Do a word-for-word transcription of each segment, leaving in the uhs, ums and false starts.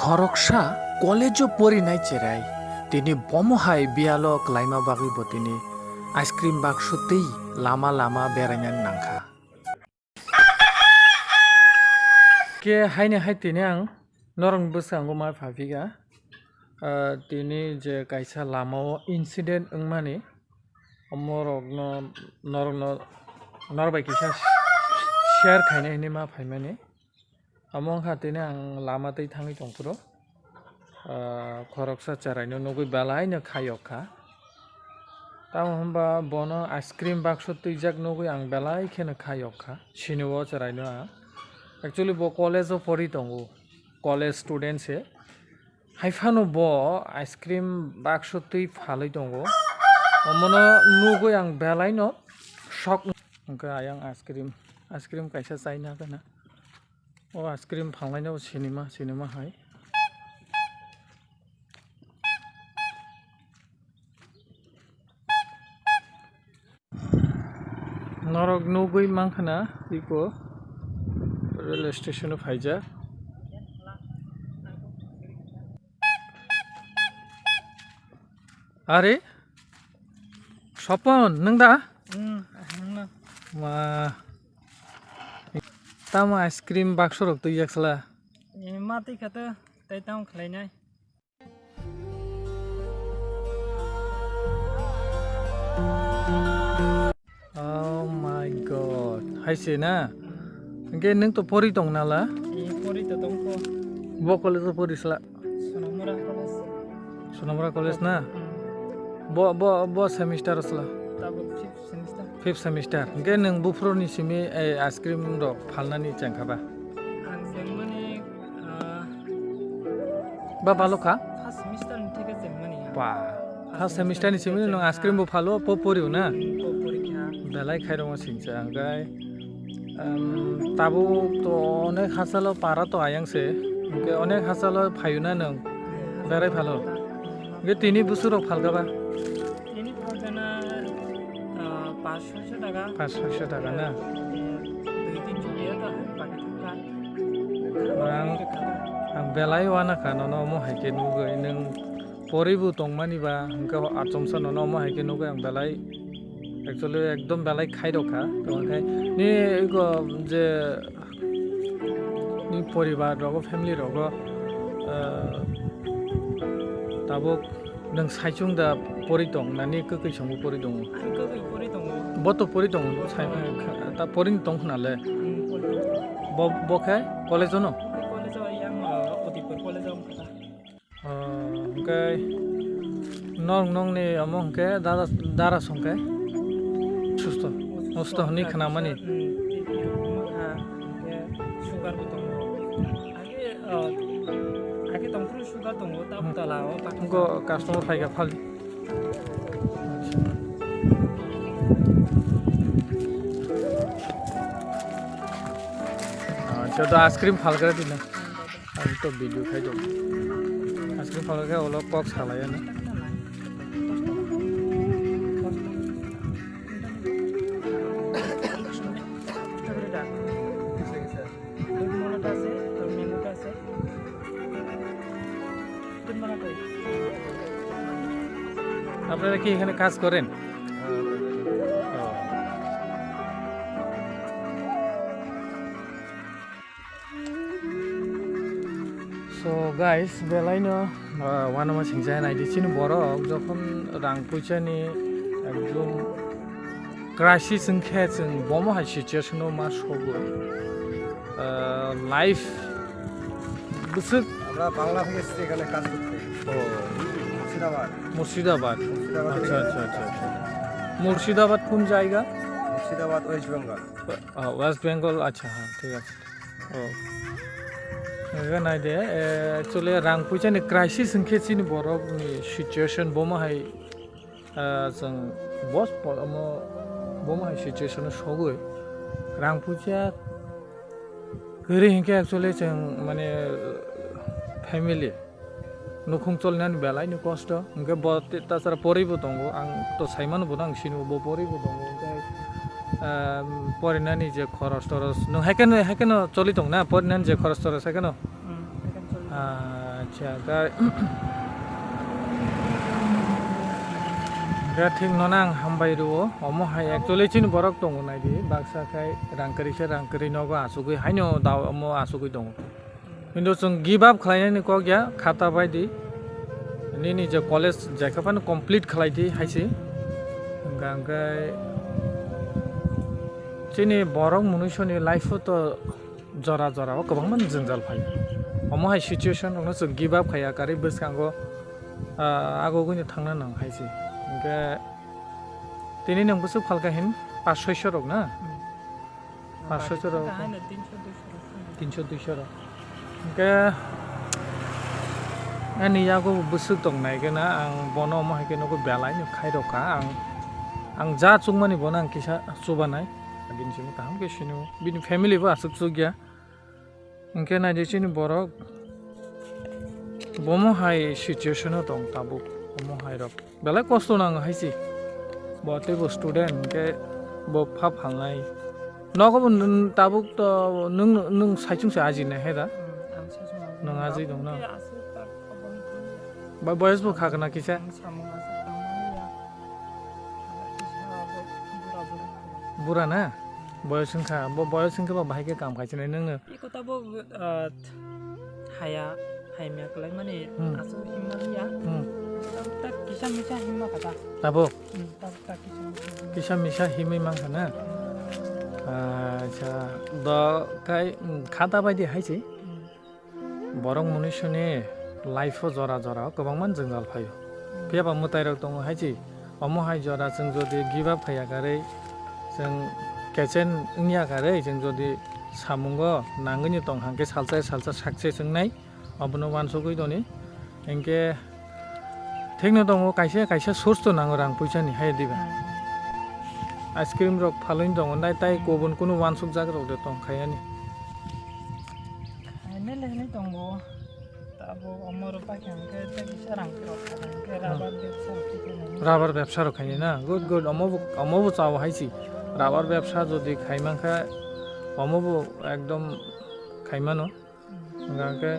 Khoroksa college-o porinai cherai, tini bomo hai biyalo kwlaima bagwi bo tini ice cream baksu twi lama lama berainani nangkha. Khe haini hai tini ang norokni bwskango ma phaphikha. Ah, tini je kaisa lamao incident wngmani, omorokno norokno norok bai kisa share khainai hinwi ma phaimani. Omo wngkha tini ang lama twi thangwi tongphuru, ah, khoroksa cheraino nugwi belaino khayok kha. Tamo hwnba bono ice cream bakso twijak nugwi ang belai kheno khayok kha, sinio cheraino ang. Actually, bo college-o pori tongo, college student se. Hai phano bo ice cream bakso twi phalwi tongo. Omono nugwi ang belaino shock. Hwnkhe ayang ice cream, ice cream kaisa chaina gana. O ice cream phalnaino sinima, sinima hai. Norok nugwi mankhana iko railway station-o phaijak. Are, Sopon, nwng da? Hmm, nwngno. Ma, tamo ice cream bakso rok twijak sala? Eh, ma twi kha to, tei tamo khlainai. Oh my God. Hai se na? Hwnkhe nwng to pori tong nala? Eh, pori to tong kho. Bo college-o pori sala? Sonamura College. Sonamura College na? Hmm. Bo, bo, bo semester sala? Tabuk fifth semester. Fifth semester. Hwnkhe nwng buphuruni simi, eh, ice cream rok phalnani chengkha ba? Ang chengmani, ah, Ba balo kha? First semester ni theke chengmani ang. Ba. First semester ni simi nwng ice cream bo phalo, po pori o na? Hmm, po pori kha. Belai khai rong singcha ang gai. Em, tabuk to onek hachalo para to ayang se. Hwnkhe onek hachalo phayuna nwng. Berai phalo. Hwnkhe tini busurok phalka ba? Tini phalkana, ah, paanch soisho taka. Paanch soisho taka na? Dui tinsho biya to hai pakai thangkha. Ang, ang belai wana kha nono omo hai khe nugwi nwng poribu tongmani ba hwnkhe achomsa nono omo hai khe nugwi ang belai. Actually, ekdom belai khai rok kha. Tongkhe ni ego je ni poribar rogo, family rogo, ah, tabuk nwng saichung da pori tong, nani kwkwi songo pori tongo? Ang kwkwi pori tongo. Bo to pori tongo, sai, ta pori tong khna le. Hmm, pori tongo. Bo, bo khe college-o no? College-o yang, ah, Udipur college-o wngkha ta. Oh, hwnkhe norok nokni omo hwnkhe dada, dara songkhe susto, susto hwnwi khnamani. Sugar bo tongo. Age, oh, age tongphuru sugar tongo, tabuk tola o. Hwnkhe customer phaikha phal. Acha, to ice cream phalgra dina. Ang to video khai dong. Ice cream phalgra khe ulo kok salai ano. আপনারা কি এখানে কাজ করেন? So guys, belaino, ah, uanama singcha naidi chini borok jokhon rang puisani ekdom crisis wngkhe chwng bomo hai situation o ma sogwi, ah, life bwswk. আমরা বাংলা থেকে এসেছি এখানে কাজ করতে। ও। মুর্শিদাবাদ। মুর্শিদাবাদ। মুর্শিদাবাদ আচ্ছা, থেকে। আচ্ছা, আচ্ছা, আচ্ছা। মুর্শিদাবাদ কোন জায়গা? মুর্শিদাবাদ, ওয়েস্ট বেঙ্গল। আ, ওয়েস্ট বেঙ্গল, আচ্ছা, হ্যাঁ, ঠিক আছে। ও। এখানে নাই দে, এ, actually rang puisani crisis wngkhe chini borokni situation bomo hai, a, chwng boss po-, omo, bomo hai situation o sogwi rang puisa kwrwi hinkhe actually chwng mane family nukhung cholinani belai ni kosto, hinkhe bo te-, tasara poribo tongo, ang to saimano bono ang sinio bo poribo tongo, hinkhe, ah, porinani je khoros toros, nwng haikhe no, haikhe no choli tong na, porinani je khoros toros haikhe no? Hmm, haikhe no choli. Ah, Acha, ga-, ga thik nono ang hambai rwo. Omo hai actually chini borok tongo naidi. Baksa khai rang kwrwi se rang kwrwi nogo asugwi haino da omo asugwi tongo. Kintu chwng give up khlainani kok ya, khata bai di. Nini je college jaikha phano complete khlai di hai se. Hwnkha hwnkhe chini borok munuisoni life o to jora jora o kwbangma jwngjal phai. Omo hai situation rokno chwng give up khaiya, karwi bwskango, ah, agogwino thangna nang hai se. Hwnkhe tini nwng bwswk phalkha hin pas soiso rok na? Hmm. Pas soiso rok. Tinsho duisho rok. Hwnkhe ani yago bwswk tong nai khe na, ang bono omo hai khe nugo belai no khai rok kha. Ang, ang ja chukmani bono ang kisa chubanai. Bini simi kaham khe sino. Bini family bo aswk chukya. Hwnkhe naidi chini borok bomo hai situation o tong tabuk. Omo hai rok. Belai kosto nango hai se. Bo tei bo student hwnkhe bo pha phalnai. Nogo bo nwng tabuk to nwng, nwng saichung se ajinai hai da? Hmm, ang saichung ajinai. Nwng ajinai dong na? Abo khe aswk tak obo wngkha. Bai boyes bo kha kana kisa? Ang samung aswk tangmani ya. Kisa abo bura bura kha. Bura na? Boyes wngkha. Bo boyes wngkhe bo bahai khe kam khaichinai nwngno. Iko tabo, ah, haya, haimya kwlai mani Hmm. aswk himma ya. Hmm. Tabuk tak kisa misa himma kha ta. Tabuk? Hmm, tabuk tak kisa misa himma. Kisa misa himwi mankha na? Acha, do kai, hmm, khata bai di hai se. Hmm. Borok munuisuni life o jora jora o kwbangma jwngjal phaio. Hmm. Phiya ba mwtai rok tongo hai se. Omo hai jora chwng jodi give up khaiya karwi, chwng kechen wngya karwi, chwng jodi samungo nangwino tong hangkhe salsa salsa success wngnai, obono wansugwi toni. Hinkhe thikno tongo, kaisa kaisa source to nango rang puisani, hai diba? Ice cream rok phalwi tongo, nai tai kobun kunu wansukjak rok de tong khayani. Hai mele hinwi tongo. Tabuk omo rok pai khe hwnkhe tei kisa rang rok kha, hwnkhe Hmm. Rubber bebsa rok khe khainai. Rubber bebsa rok khainai na? Good, good. Omo bo, omo bo chao hai se. Rubber bebsa jodi khai mankha, omo bo ekdom khai mano. Hmm. Hwnkhe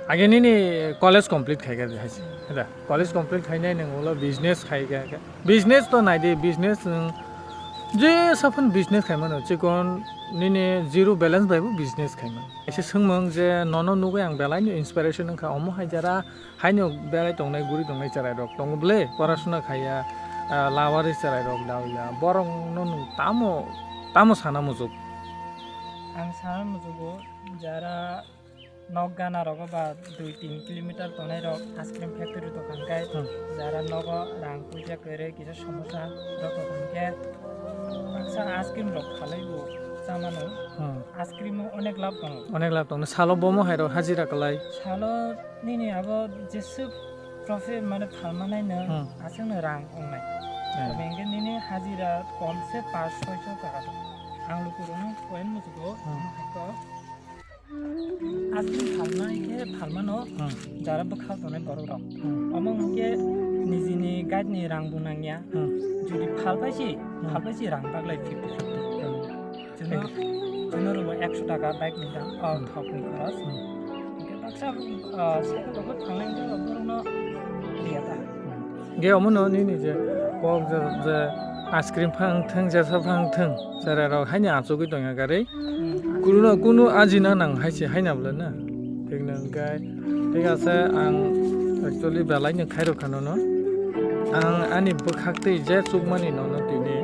age nini college complete khai kha hai se. Hmm. Da, college complete khainai nwng ulo business khai kha. Business to nai di, business nwng jesa phano business khai mano, chikon nini zero balance bai bo business khai mano. Kaisa swngmung je nono nugwi ang belai no inspiration wngkha, omo hai jara haino belai tongnai, guri tongnai cherai rok tongo bwle, porasuna khaiya, ah, lawari cherai rok dauya, borok no nwng tamo, tamo sana muchuk? Ang sana muchugo, jara nok gana rogo ba dui tin kilometer tongnai rok ice cream factory dokan khe Hmm. jara nogo rang puisa kwrwi kisa somosa rok dokan khe baksa ice cream rok khalai bo chamano Hmm. ice cream o onek lab tongo. Onek lab tongo. Salo bomo hai rok hajira kwlai. Salo nini abo jeswk profit mane phalmanai no Hmm. aswk no rang wngnai. Hmm. Tamo hinkhe nini hajira kom se pas soiso taka tongo. Ang lukurokno point muchugo Hmm. omo hai khe. Aswk phalnai khe phalmano Hmm. jara bwkha tongnai borok rok. Hmm. Omo hwnkhe nijini guide ni rang bo nangya. Hmm. Jodi phalpai si, Hmm. phalpai si rang baglai fifty fifty. Hmm. Chwngno, chwngno rwbo ekso taka bike ni dam, o Hmm. thok ni khoros. Hmm. Hwnkhe baksa, ah, cycle rok thangnai hwnkhe borokno riya ta. Hmm. Ge omono nini je kok je, je ice cream phang thwng, jesa phang thwng, cherai rok haini achugwi tongya gari. Hmm. Kuno, kuno ajina nang hai se haina bwle na. Thik nang kai. Thik ase, ang actually belai no khairok kha nono. Ang ani bwkhak twi je chukmani nono tini,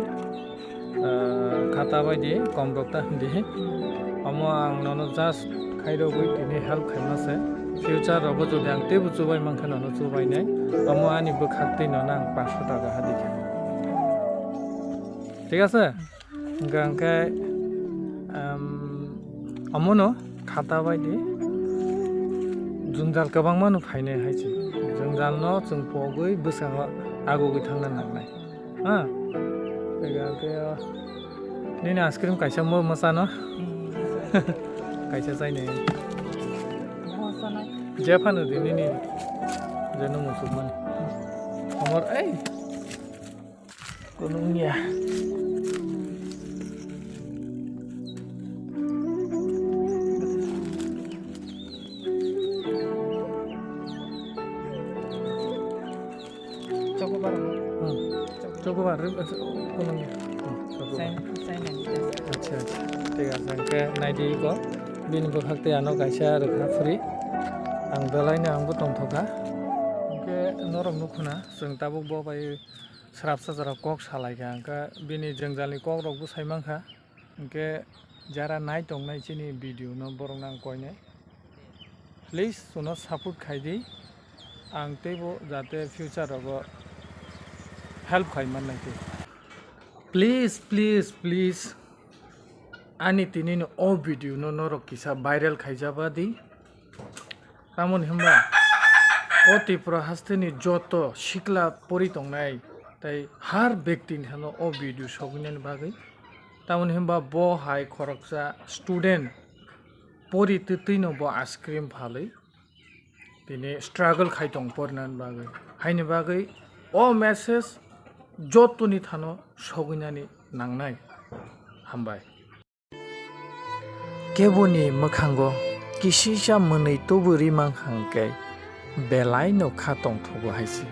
ah, khata bai di, kom rok ta di. Omo ang nono just khairogwi tini help khaima se. Future rogo jodi ang teibo chubai mankha nono chubainai. Omo ani bwkhak twi nono ang paanch sho taka hadi khe. Thik ase? Hwnkha hwnkhe, um, omono khata bai di. Jwngjal kwbangma no phainai hai se. Jwngjal no chwng pogwi bwskango agugwi thangna nangnai. Ha? Tei hwnkhe, nini ice cream kaisa mo-, mwsano? Hmm. Kaisa chainai. Mo chanai. Je phano di nini. Je no musuk mani. Amor, ei. Kunung ya. Chokobar, eh, kunung, hmm, chokobar. China, China ni test. Acha, acha. Thik ase, hwnkhe naidi iko. Bini bwkhak tei ano kaisa rwkha free. Ang belaino angbo tongthokha. Hwnkhe norok nukhuna, chwng tabuk bo bai srapsa jora kok salaikha. Hwnkhe bini jwngjalni kokrokbo saimankha. Hwnkhe jara nai tongnai chini video no borokno ang koinai. Please, chuno support khai di. Ang teibo jate future rogo help khai mannai tei. Please, please, please. Ani tini ni o video no norok kisa viral khaijaba di. Tamoni hwnba o Tripura hasteni joto sikla pori tongnai tei har bekti ni thano o video sogwinani bagwi. Tamoni hwnba bo hai khoroksa student pori twtwi no bo ice cream phalwi tini struggle khai tong porinani bagwi. Haini bagwi o message jotoni thano sogwinani nangnai. Hambai. Keboni mwkhango kisisa mwnwi tubu rimang hwnkhe belaino kha tongthogo hai se.